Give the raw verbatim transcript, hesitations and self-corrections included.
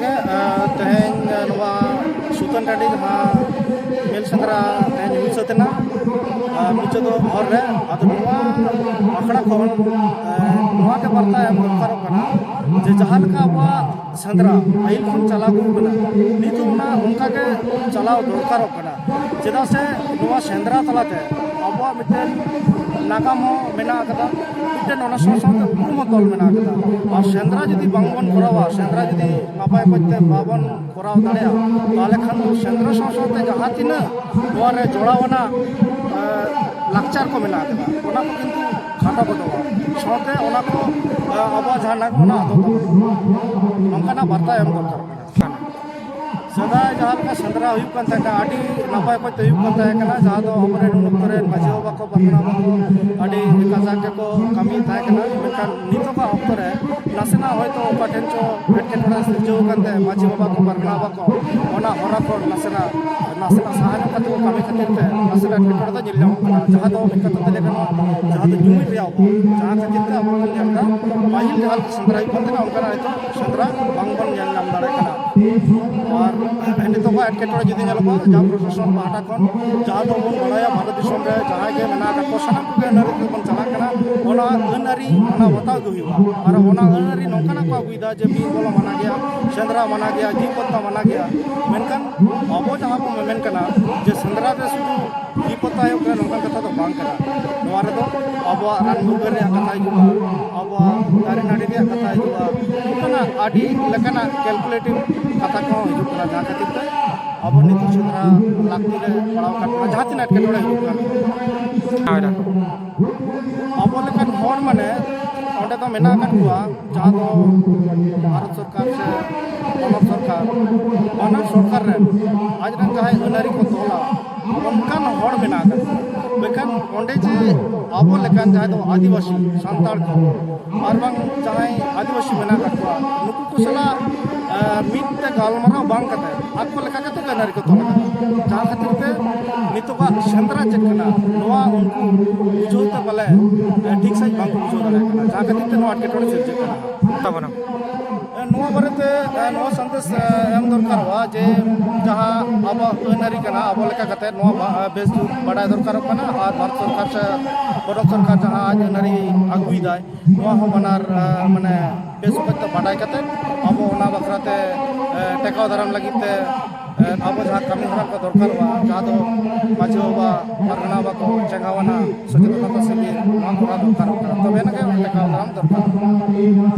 ᱜᱮ, ᱮ, ᱛᱮᱦᱮᱧ, ᱮ, ᱱᱚᱣᱟ ᱥᱩᱛᱟᱹᱱ ᱴᱟᱺᱰᱤ ᱡᱟᱦᱟᱸ ᱢᱮᱞ ᱥᱮᱸᱫᱽᱨᱟ ᱛᱮᱦᱮᱧ ᱦᱩᱭ ᱥᱟᱹᱛ ᱮᱱᱟ, ᱮ, ᱢᱩᱪᱟᱹᱫᱚᱜ ᱦᱚᱨ ᱨᱮ, ᱟᱫᱚ ᱱᱚᱣᱟ ᱟᱠᱷᱲᱟ ᱠᱷᱚᱱ, ᱮ, ᱱᱚᱣᱟ ᱜᱮ ᱵᱟᱨᱛᱟ ᱮᱢ ᱫᱚᱨᱠᱟᱨᱚᱜ ᱠᱟᱱᱟ ᱡᱮ ᱡᱟᱦᱟᱸ ᱞᱮᱠᱟ ᱟᱵᱚᱣᱟᱜ ᱥᱮᱸᱫᱽᱨᱟ ᱯᱟᱹᱦᱤᱞ ᱠᱷᱚᱱ ᱪᱟᱞᱟᱣ ᱟᱹᱜᱩ ᱠᱟᱱᱟ, ᱱᱤᱛ ᱦᱚᱸ ᱚᱱᱟ ᱚᱱᱠᱟ ᱜᱮ ᱪᱟᱞᱟᱣ ᱫᱚᱨᱠᱟᱨᱚᱜ ᱠᱟᱱᱟ᱾ ᱪᱮᱫᱟᱜ ᱥᱮ ᱱᱚᱣᱟ ᱥᱮᱸᱫᱽᱨᱟ ᱛᱟᱞᱟᱛᱮ ᱟᱵᱚᱣᱟᱜ ᱢᱤᱫᱴᱮᱱ ᱱᱟᱜᱟᱢ ᱦᱚᱸ ᱢᱮᱱᱟᱜ ᱟᱠᱟᱫᱟ, ᱢᱤᱫᱴᱮᱱ ᱚᱱᱟ ᱥᱟᱶ ᱥᱟᱶᱛᱮ ᱩᱯᱨᱩᱢ ᱦᱚᱸ ᱛᱚᱞ ᱢᱮᱱᱟᱜ ᱟᱠᱟᱫᱟ᱾ ᱟᱨ ᱥᱮᱸᱫᱽᱨᱟ ᱡᱩᱫᱤ ᱵᱟᱝᱵᱚᱱ ᱠᱚᱨᱟᱣᱟ, ᱥᱮᱸᱫᱽᱨᱟ ᱡᱩᱫᱤ ᱱᱟᱯᱟᱭ ᱚᱠᱚᱡ ᱛᱮ ᱵᱟᱵᱚᱱ ᱠᱚᱨᱟᱣ ᱫᱟᱲᱮᱭᱟᱜᱼᱟ, ᱛᱟᱦᱚᱞᱮ ᱠᱷᱟᱱ ᱫᱚ ᱥᱮᱸᱫᱽᱨᱟ ᱥᱟᱶ ᱥᱟᱶᱛᱮ ᱡᱟᱦᱟᱸ ᱛᱤᱱᱟᱹᱜ ᱱᱚᱣᱟ ᱨᱮ ᱡᱚᱲᱟᱣ ᱟᱱᱟᱜ, ᱮ, ᱞᱟᱠᱪᱟᱨ ᱠᱚ ᱢᱮᱱᱟᱜ ᱟᱠᱟᱫᱟ, ᱚᱱᱟ ᱠᱚ ᱠᱤᱱᱛᱩ ᱠᱷᱟᱴᱚ ᱜᱚᱫᱚᱜᱼᱟ᱾ ᱥᱟᱶᱛᱮ ᱚᱱᱟ ᱠᱚ, ᱮ, ᱟᱵᱚᱣᱟᱜ ᱡᱟᱦᱟᱸ ᱱᱟᱜᱟᱢ, ᱚᱱᱟ ᱟᱫᱚᱜ ᱛᱟᱵᱚᱱᱟ᱾ ᱱᱚᱝᱠᱟᱱᱟᱜ ᱵᱟᱨᱛᱟ ᱮᱢ ᱫᱚᱨᱠᱟᱨ ᱠᱟᱱᱟ᱾ ᱥᱮᱫᱟᱭ ᱡᱟᱦᱟᱸ ᱞᱮᱠᱟ ᱥᱮᱸᱫᱽᱨᱟ ᱦᱩᱭᱩᱜ ᱠᱟᱱ ᱛᱟᱦᱮᱸ ᱠᱟᱱᱟ, ᱟᱹᱰᱤ ᱱᱟᱯᱟᱭ ᱚᱠᱚᱡ ᱛᱮ ᱦᱩᱭᱩᱜ ᱠᱟᱱ ᱛᱟᱦᱮᱸ ᱠᱟᱱᱟ, ᱡᱟᱦᱟᱸ ᱫᱚ ᱟᱵᱚᱨᱮᱱ ᱩᱱ ᱚᱠᱛᱚ ᱨᱮᱱ ᱢᱟᱹᱡᱷᱤ ᱵᱟᱵᱟ ᱠᱚ, ᱯᱟᱨᱜᱟᱱᱟ ᱵᱟᱵᱟ ᱠᱚ ᱟᱹᱰᱤ ᱠᱟᱡᱟᱠ ᱜᱮᱠᱚ ᱠᱟᱹᱢᱤᱭᱮᱫ ᱛᱟᱦᱮᱸ ᱠᱟᱱᱟ᱾ ᱢᱮᱱᱠᱷᱟᱱ ᱱᱤᱛᱚᱜᱟᱜ ᱚᱠᱛᱚ ᱨᱮ ᱱᱟᱥᱮᱱᱟᱜ ᱦᱚᱭᱛᱳ ᱚᱠᱟ ᱴᱷᱮᱱ ᱪᱚ ᱮᱴᱠᱮᱴᱚᱬᱮ ᱥᱤᱨᱡᱟᱹᱣ ᱟᱠᱟᱱ ᱛᱮ ᱢᱟᱹᱡᱷᱤ ᱵᱟᱵᱟ ᱠᱚ, ᱯᱟᱨᱜᱟᱱᱟ ᱵᱟᱵᱟ ᱠᱚ ᱚᱱᱟ ᱦᱚᱨᱟ ᱠᱷᱚᱱ ᱱᱟᱥᱮᱱᱟᱜ, ᱱᱟᱥᱮᱱᱟᱜ ᱥᱟᱦᱟ ᱧᱚᱜ ᱠᱟᱛᱮ ᱠᱚ ᱠᱟᱹᱢᱤ ᱠᱷᱟᱹᱛᱤᱨ ᱛᱮ ᱱᱟᱥᱮᱱᱟᱜ ᱮᱴᱠᱮᱴᱚᱬᱮ ᱫᱚ ᱧᱮᱞ ᱧᱟᱢᱚᱜ ᱠᱟᱱᱟ, ᱡᱟᱦᱟᱸ ᱫᱚ ᱢᱤᱫ ᱠᱟᱛᱷᱟ ᱛᱮ ᱞᱟᱹᱭ ᱜᱟᱱᱚᱜᱼᱟ, ᱡᱟᱦᱟᱸ ᱫᱚ ᱡᱩᱢᱤᱫ ᱨᱮᱭᱟᱜ ᱚᱵᱷᱟᱵᱽ, ᱡᱟᱦᱟᱸ ᱠᱷᱟᱹᱛᱤᱨ ᱛᱮ ᱟᱵᱚ ᱵᱚᱱ ᱧᱮᱞ ᱮᱫᱟ ᱯᱟᱹᱦᱤᱞ ᱡᱟᱦᱟᱸ ᱞᱮᱠᱟ ᱥᱮᱸᱫᱽᱨᱟ ᱦᱩᱭᱩᱜ ᱠᱟᱱ ᱛᱟᱦᱮᱱᱟ, ᱚᱱᱠᱟᱱᱟᱜ ᱱᱤᱛᱚᱜ ᱥᱮᱸᱫᱽᱨᱟ ᱵᱟᱝᱵᱚᱱ ᱧᱮᱞ ᱧᱟᱢ ᱫᱟᱲᱮᱭᱟᱜ ᱠᱟᱱᱟ᱾ ᱟᱨ ᱱᱤᱛᱚᱜ ᱢᱟ ᱮᱴᱠᱮᱴᱚᱬᱮ ᱡᱩᱫᱤ ᱧᱮᱞᱚᱜᱼᱟ, ᱡᱟᱦᱟᱸ ᱯᱨᱚᱥᱟᱥᱚᱱ ᱯᱟᱦᱴᱟ ᱠᱷᱚᱱ ᱡᱟᱦᱟᱸ ᱫᱚᱵᱚᱱ ᱵᱟᱲᱟᱭᱟ, ᱵᱷᱟᱨᱚᱛ ᱫᱤᱥᱚᱢ ᱨᱮ ᱡᱟᱦᱟᱸᱭ ᱜᱮ ᱢᱮᱱᱟᱜ ᱟᱠᱟᱫ ᱠᱚ, ᱥᱟᱱᱟᱢ ᱠᱚᱜᱮ ᱟᱹᱱ ᱟᱹᱨᱤ ᱛᱮᱵᱚᱱ ᱪᱟᱞᱟᱜ ᱠᱟᱱᱟ᱾ ᱚᱱᱟ ᱟᱹᱱ ᱟᱹᱨᱤ ᱢᱟᱱᱟᱣ ᱵᱟᱛᱟᱣ ᱜᱮ ᱦᱩᱭᱩᱜᱼᱟ᱾ ᱟᱨ ᱚᱱᱟ ᱟᱹᱱ ᱟᱹᱨᱤ ᱱᱚᱝᱠᱟᱱᱟᱜ ᱠᱚ ᱟᱹᱜᱩᱭᱮᱫᱟ ᱡᱮ ᱵᱤᱨ ᱵᱚᱞᱚ ᱢᱟᱱᱟ ᱜᱮᱭᱟ, ᱥᱮᱸᱫᱽᱨᱟ ᱢᱟᱱᱟ ᱜᱮᱭᱟ, ᱡᱤᱣᱤ ᱯᱚᱛᱟ ᱢᱟᱱᱟ ᱜᱮᱭᱟ᱾ ᱢᱮᱱᱠᱷᱟᱱ ᱟᱵᱚ ᱡᱟᱦᱟᱸ ᱵᱚᱱ ᱢᱮᱢᱮᱱ ᱠᱟᱱᱟ ᱡᱮ ᱥᱮᱸᱫᱽᱨᱟ ᱨᱮ ᱥᱩᱫᱷᱩ ᱡᱤᱣᱤ ᱯᱚᱛᱟ ᱦᱩᱭᱩᱜ ᱠᱟᱱᱟ, ᱱᱚᱝᱠᱟᱱ ᱠᱟᱛᱷᱟ ᱫᱚ ᱵᱟᱝ ᱠᱟᱱᱟ᱾ ᱱᱚᱣᱟ ᱨᱮᱫᱚ ᱟᱵᱚᱣᱟᱜ ᱨᱟᱱ ᱢᱩᱨᱜᱟᱹᱱ ᱨᱮᱭᱟᱜ ᱠᱟᱛᱷᱟ ᱦᱤᱡᱩᱜᱼᱟ, ᱟᱵᱚᱣᱟᱜ ᱫᱟᱨᱮ ᱱᱟᱹᱲᱤ ᱨᱮᱭᱟᱜ ᱠᱟᱛᱷᱟ ᱦᱤᱡᱩᱜᱼᱟ, ᱱᱚᱝᱠᱟᱱᱟᱜ ᱟᱹᱰᱤ ᱞᱮᱠᱟᱱᱟᱜ ᱠᱮᱞᱠᱩᱞᱮᱴᱤᱵᱷ ᱠᱟᱛᱷᱟ ᱠᱚᱦᱚᱸ ᱦᱤᱡᱩᱜ ᱠᱟᱱᱟ, ᱡᱟᱦᱟᱸ ᱠᱷᱟᱹᱛᱤᱨ ᱛᱮ ᱟᱵᱚ ᱱᱤᱛᱚᱜ ᱥᱮᱸᱫᱽᱨᱟ ᱞᱟᱹᱠᱛᱤ ᱨᱮ ᱯᱟᱲᱟᱣ ᱟᱠᱟᱫ ᱵᱚᱱᱟ, ᱡᱟᱦᱟᱸ ᱛᱤᱱᱟᱹᱜ ᱮᱴᱠᱮᱴᱚᱬᱮ ᱦᱤᱡᱩᱜ ᱠᱟᱱ᱾ ᱦᱳᱭ ᱫᱟ᱾ ᱟᱵᱚ ᱞᱮᱠᱟᱱ ᱦᱚᱲ ᱢᱟᱱᱮ ᱚᱸᱰᱮ ᱫᱚ ᱢᱮᱱᱟᱜ ᱟᱠᱟᱫ ᱠᱚᱣᱟ, ᱡᱟᱦᱟᱸ ᱫᱚ ᱵᱷᱟᱨᱚᱛ ᱥᱚᱨᱠᱟᱨ ᱥᱮ ᱯᱚᱱᱚᱛ ᱥᱚᱨᱠᱟᱨ, ᱵᱟᱱᱟᱨ ᱥᱚᱨᱠᱟᱨ ᱨᱮᱱ ᱟᱡ ᱨᱮᱱ ᱡᱟᱦᱟᱸᱭ ᱟᱹᱱ ᱟᱹᱨᱤ ᱠᱚ ᱛᱚᱞᱟ, ᱚᱱᱠᱟᱱ ᱦᱚᱲ ᱢᱮᱱᱟᱜ ᱟᱠᱟᱫ ᱠᱚᱣᱟ᱾ ᱢᱮᱱᱠᱷᱟᱱ ᱚᱸᱰᱮ ᱡᱮ ᱟᱵᱚ ᱞᱮᱠᱟᱱ ᱡᱟᱦᱟᱸᱭ ᱫᱚ ᱟᱹᱫᱤᱵᱟᱹᱥᱤ ᱥᱟᱱᱛᱟᱲ ᱠᱚ ᱟᱨ ᱵᱟᱝ ᱡᱟᱦᱟᱸᱭ ᱟᱹᱫᱤᱵᱟᱹᱥᱤ ᱢᱮᱱᱟᱜ ᱟᱠᱟᱫ ᱠᱚᱣᱟ, ᱱᱩᱠᱩ ᱠᱚ ᱥᱟᱞᱟᱜ, ᱮ, ᱢᱤᱫ ᱛᱮ ᱜᱟᱞᱢᱟᱨᱟᱣ ᱵᱟᱝ ᱠᱟᱛᱮ ᱟᱠᱚ ᱞᱮᱠᱟ ᱠᱟᱛᱮ ᱜᱮ ᱟᱹᱱ ᱟᱹᱨᱤ ᱠᱚ ᱛᱚᱞ ᱟᱠᱟᱫᱟ᱾ ᱡᱟᱦᱟᱸ ᱠᱷᱟᱹᱛᱤᱨ ᱛᱮ ᱱᱤᱛᱚᱜᱟᱜ ᱥᱮᱸᱫᱽᱨᱟ ᱪᱮᱫ ᱠᱟᱱᱟ, ᱱᱚᱣᱟ ᱩᱱᱠᱩ ᱵᱩᱡᱷᱟᱹᱣ ᱛᱮ ᱯᱟᱞᱮ, ᱮ, ᱴᱷᱤᱠ ᱥᱟᱺᱦᱤᱡ ᱵᱟᱝ ᱠᱚ ᱵᱩᱡᱷᱟᱹᱣ ᱫᱟᱲᱮᱭᱟᱜ ᱠᱟᱱᱟ, ᱡᱟᱦᱟᱸ ᱠᱷᱟᱹᱛᱤᱨ ᱛᱮ ᱱᱚᱣᱟ ᱮᱴᱠᱮᱴᱚᱬᱮ ᱥᱤᱨᱡᱟᱹᱜ ᱠᱟᱱᱟ᱾ ᱛᱟᱵᱚᱱᱟ᱾ ᱱᱚᱣᱟ ᱵᱟᱨᱮᱛᱮ ᱱᱚᱣᱟ ᱥᱟᱸᱫᱮᱥ ᱮᱢ ᱫᱚᱨᱠᱟᱨᱚᱜᱼᱟ ᱡᱮ ᱡᱟᱦᱟᱸ ᱟᱵᱚᱣᱟᱜ ᱟᱹᱱ ᱟᱹᱨᱤ ᱠᱟᱱᱟ, ᱟᱵᱚ ᱞᱮᱠᱟ ᱠᱟᱛᱮ ᱱᱚᱣᱟ ᱵᱮᱥ ᱡᱩᱛ ᱵᱟᱰᱟᱭ ᱫᱚᱨᱠᱟᱨᱚᱜ ᱠᱟᱱᱟ᱾ ᱟᱨ ᱵᱷᱟᱨᱚᱛ ᱥᱚᱨᱠᱟᱨ ᱥᱮ ᱵᱷᱟᱨᱚᱛ ᱥᱚᱨᱠᱟᱨ ᱡᱟᱦᱟᱸ ᱟᱹᱱ ᱟᱹᱨᱤ ᱟᱹᱜᱩᱭᱮᱫᱟᱭ, ᱱᱚᱣᱟ ᱦᱚᱸ ᱵᱟᱱᱟᱨ ᱢᱟᱱᱮ ᱵᱮᱥ ᱚᱠᱚᱡ ᱛᱮ ᱵᱟᱰᱟᱭ ᱠᱟᱛᱮ ᱟᱵᱚ ᱚᱱᱟ ᱵᱟᱠᱷᱨᱟ ᱛᱮ ᱴᱮᱠᱟᱣ ᱫᱟᱨᱟᱢ ᱞᱟᱹᱜᱤᱫ ᱛᱮ ᱟᱵᱚ ᱡᱟᱦᱟᱸ ᱠᱟᱹᱢᱤ ᱦᱚᱨᱟ ᱠᱚ ᱫᱚᱨᱠᱟᱨᱚᱜᱼᱟ, ᱡᱟᱦᱟᱸ ᱫᱚ ᱢᱟᱹᱡᱷᱤ ᱵᱟᱵᱟ, ᱯᱟᱨᱜᱟᱱᱟ ᱵᱟᱵᱟ ᱠᱚ ᱪᱮᱸᱜᱷᱟᱣᱟᱱᱟ ᱥᱚᱪᱮᱛᱚᱱᱟ ᱥᱤᱵᱤᱨ, ᱱᱚᱣᱟ ᱠᱚᱨᱟᱣ ᱫᱚᱨᱠᱟᱨᱚᱜ ᱠᱟᱱᱟ, ᱛᱚᱵᱮ ᱮᱱᱟᱜ ᱜᱮ ᱴᱮᱠᱟᱣ ᱫᱟᱨᱟᱢ ᱫᱚᱨᱠᱟᱨᱚᱜᱼᱟ᱾